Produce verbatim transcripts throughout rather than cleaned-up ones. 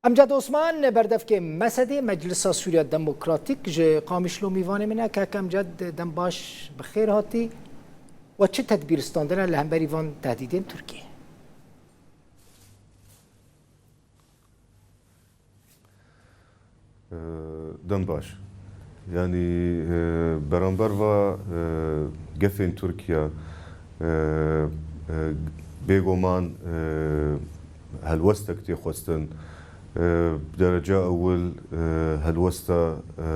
Emcad Osman, berdevkê mesedê Meclisa Sûriya Demokratîk ji Qamişlo mîvanê min e. Kek Emcad, dem baş, bi xêr hatî. We çi tedbîr standine li hemberî van tehdîdên Tirkiyê? Ee, Dem baş. Yanî, e, beramber va, e, gefên Tirkiye, e, e, bêguman, e, helwestek tê xwestin. E, bi derece ewil, e, helwesta, e, e,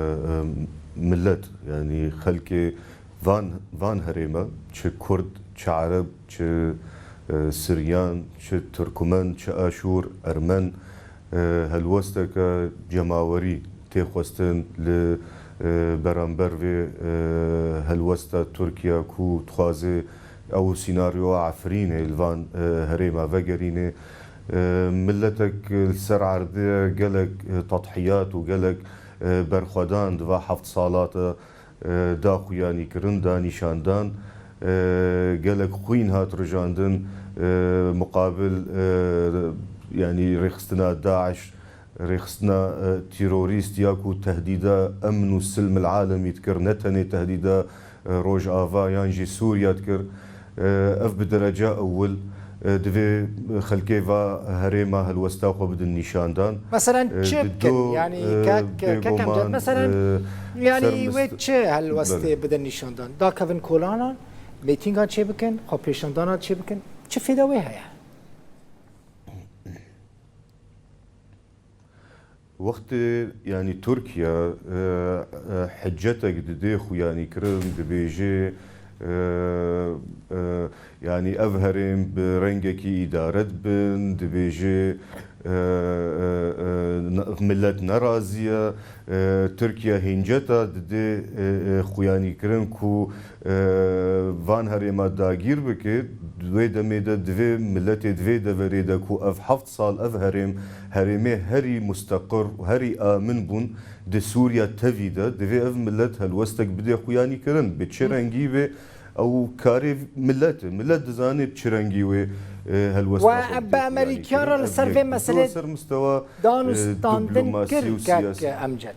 millet, yanî xelkê van, van herême, çi Kurd, çi Ereb, çi, e, Siryan, çi Tirkmen, çi Aşûr, Ermen, e, helwesteke cemawerî tê xwestin li, e, beramber vê, e, helwesta Tirkiye ku dixwaze ew sînaryoya Efrînê li van, e, herêma vegerîne. E, miletek li ser erdê gelek, e, tedhiyat û gelek, e, berxwedan di va heft sala de, e, da xuyanî kirin, da nîşandan, e, gelek xwîn hat rijandin, e, muqabil, e, yanî rêxistina DAIŞ, rêxistina, e, terorîst ya ku tehdîda emn û silm el alemî dikir, ne tenê tehdîda, e, Rojava yan jî Sûriya dikir. E, ev bi derece ewil, e, divê xelkê va herêma helwesta xwe bidin nîşandan. Meselen, e, çi di bikin? Do, yanî, e, kek, kek Emcad, bêguman, meselen, e, yanî, wê çi helwestê bidin nîşandan? Dakevin kolanan, mêtîngan çê bikin, xwepêşandanan çê bikin. Çi fêda wê heye? Wextê, yanî, Tirkiye, e, e, hiccetek dide xuyanîkirin, dibêje, e, e, yanî, ev herêm bi rengekî îdare dibin, dibêje, e, e, e, ne-, milet nerazî ye. E, Tirkiye hênceta dide, e, e, xuyanîkirin ku, e, van herêma dagîr bike, di wê demê de divê miletê di vê deverê de ku ev heft sal ev herêm, herêmê herî musteqir û herî amin bûn di Sûriya tevî de, divê ev milet helwestek bide xuyanîkirin. Bi çi rengî be, ew karê milet e. Milet dizane bi çi rengî wê, e, helwesta xwe bide xuyanîkirin. We bi Amerîkan re li ser vê meselê ser mistewa, e, danûstandin kir, diplomasî û kek siyasî. Emced.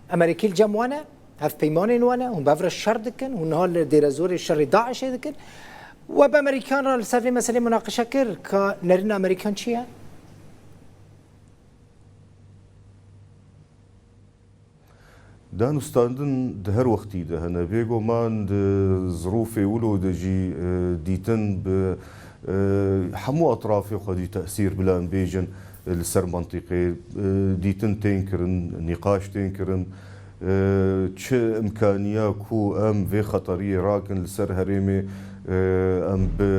Amerîkî li cem wan e? Hevpeymanên wan e, hûn bi hev re şer dikin, hûn niha li Dêrezorê şerê DAIŞê dikin. We bi Amerîkan re li ser vê meselê munaqeşe kir, ka nerîna Amerîkan çi ye? Danûstandin di her wextî de hene. Bêguman di zirûfê wilo de jî, e, dîtin bi, e, hemû etrafê xwedî tesîr bila em bêjin, e, li ser mentiqê, e, dîtin tên kirin, nîqaş tên kirin. E, çi imkaniya ku em vê xeteriyê rakin li ser herêmê, e, em bi,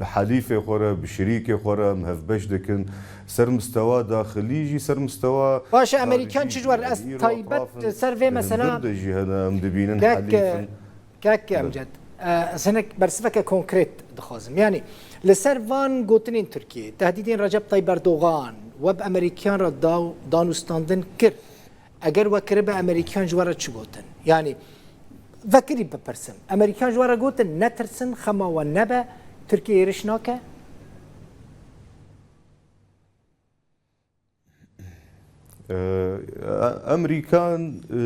bi helîfê xwe re, bi şirîkê xwe re em hevbeş dikin. Ser mistewa daxilî jî, ser mistewa... Baş e, Amerîkan çi ji we re, ez taybet ser vê mesela... Li hundir de jî hene, em dibînin helîfin. Kek Emced, e, ez hinek bersiveke konkret dixwazim. Yanî, li ser van gotinên Tirkiyê, tehdîdên Recep Tayyip Erdogan, we bi Amerîkan re daw-, danûstandin kir. Eger we kiribe, Amerîkan ji we re çi gotin? Yanî, vekirî bipirsim. Amerîkan ji we re gotin, netirsin, xema we nebe, Tirkiye êrîş nake? E, Amerîkan, e,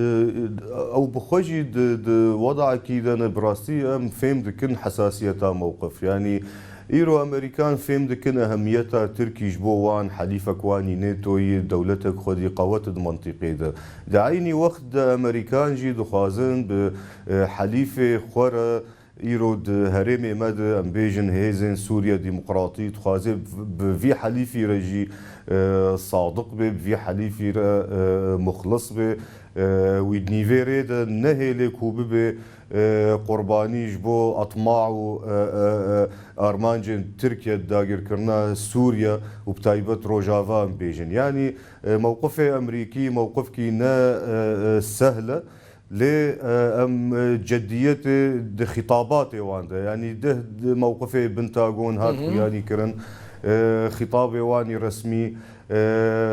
ew bi xwe jî di, di wedakî de ne, bi rastî em fêm dikin hesasiyeta mewqif. Yanî îro Amerîkan fêm dikin ehemiyeta Tirkî ji bo wan, helîfek wan î NATOyî, dewletek xwedî qewet di mentiqê de. Di eynî wext de Amerîkan jî dixwazin bi, e, helîfê xwe re, îro di herêmê me de, em bêjin, Hêzên Sûriya Demokratî dixwaze bi, bi vî helîfî re jî, e, sadiq be, bi vî helîfî re, e, muxlis be. E, wî di nîvê rê de nehêle ku bibe, e, qurbanî ji bo etma û, e, e, e, armancên Tirkiye di dagirkirina Sûriye û bi taybet Rojava em bêjin. Yanî, e, mewqifê Amerîkî mewqifkî ne, e, e, sehl e. Lê, e, em, e, ceddiyetê di xîtabatê wan de, yanî di, di mewqifê Pentagon hat Hı hı. xuyanî kirin, e, xîtabê wan î resmî, e,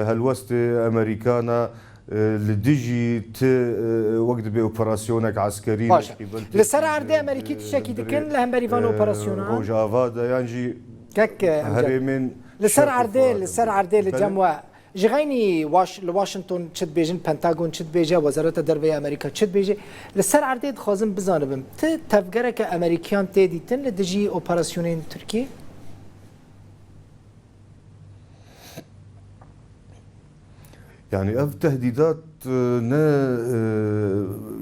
helwestê Amerîkana, e, li dijî ti, e, wek dibê operasyonek eskerî... Baş e. Li ser erdê Amerîkî tiştekî dikin li hemberî van, e, operasyonan? Rojava de yan jî... Kek, e, Emced. Herêmên... Li ser erdê, li ser erdê li cem we Ji xeynî Waş-, li Washington çi dibêjin, Pentagon çi dibêje, Wezareta Derve ya Amerîka çi dibêje? Li ser erdê dixwazim bizanibim, ti tevgereke Amerîkiyan tê dîtin li dijî operasyonên Tirkiyê? Yani ev tehdîdat e, ne e,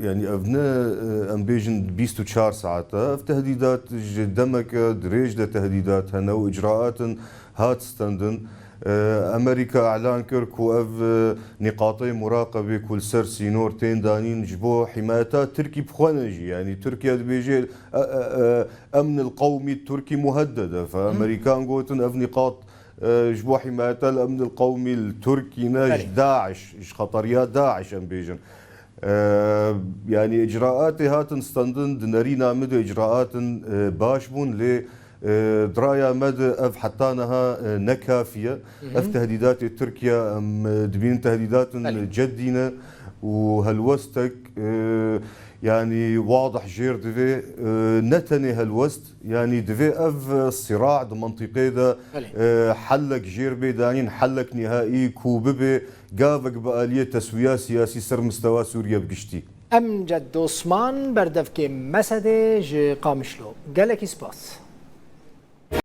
yani ev ne e, em bêjin bîst û çar saet e. Ev tehdîdat ji demeke dirêj de tehdîdat hene û icraatin hat stendin. E, Amerîka elan kir ku ev e, nîqatê muraqebê ku li ser sînor tên danîn ji bo hîmayeta Tirkî bi xwe ne jî. Yani Tirkiye dibêje e, e, e, emn el qewmî Tirkî muhedded e. Fe Amerîkan gotin ev nîqat e, ji bo hîmayeta el emn el qewmî li Tirkî ne ji Belê. DAIŞ, ji xeteriya DAIŞ em bêjin. E, yani icraatê hatin stendin, di nerîna min de icraatin e, baş bûn, lê e, di raya me de ev heta niha e, ne kafî ye. Ev tehdîdatê Tirkiye em e, dibînin tehdîdatin Belê. Ceddî ne û helwestek e, yani wadih jêr divê e, ne tenê helwest, yani divê ev e, sîra di mintîqê de Belê. e, hellek jêr bê danîn, hellek nîhaî ku bibe gavek bi aliyê teswiya siyasî ser mistewa Sûriye bi giştî. Emced Osman, berdevkê Mesedê ji Qamişlo. Gelekî spas.